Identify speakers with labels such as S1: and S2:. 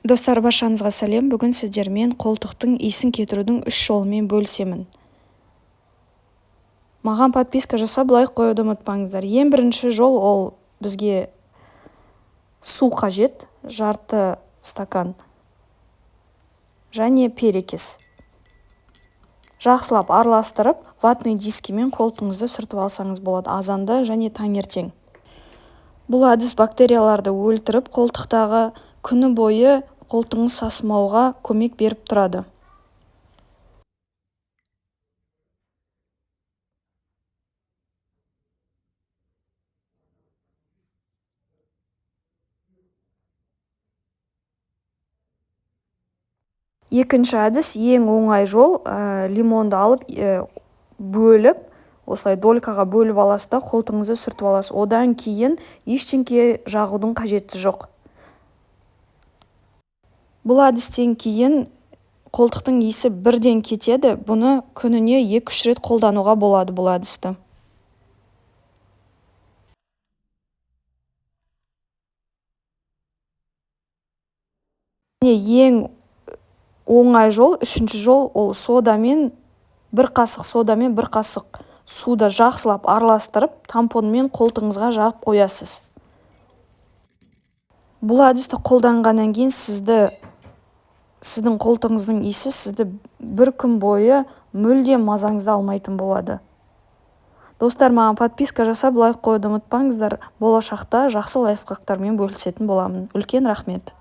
S1: Достар, баршаңызға сәлем! Бүгін сіздермен қолтықтың иісін кетірудің үш жолымен бөлісемін. Маған подписка жасап, лайк қоюды ұмытпаңыздар. Ең бірінші жол: ол бізге су қажет, жарты стакан, және перекись. Жақсылап араластырып, ватный дискімен қолтығыңызды сүртіп алсаңыз болады азанда және таңертең. Бұл әдіс бактерияларды өлтіріп, қолтықтағы күні бойы қолтығыңыз сасымауға көмек беріп тұрады. Екінші әдіс, ең оңай жол: лимонды алып, бөліп, осылай долькаға бөліп аласыз да, қолтығыңызды сүртіп аласыз. Одан кейін ештеңке жағудың қажеті жоқ. Бұл әдістен кейін қолтықтың иісі бірден кетеді. Бұны күніне 2-3 рет қолдануға болады бұл әдісті. Ең оңай жол, үшінші жол: ол содамен, бір қасық содамен бір қасық суды жақсылап араластырып, тампонмен қолтығыңызға жағып қоясыз. Бұл әдісті қолданғаннан кейін сіздің қолтығыңыздың иісі сізді бір күн бойы мүлдем мазаңызды алмайтын болады. Достар, маған подписка жасап, лайк қоюды ұмытпаңыздар. Болашақта жақсы лайфхактармен бөлісетін боламын. Үлкен рахмет!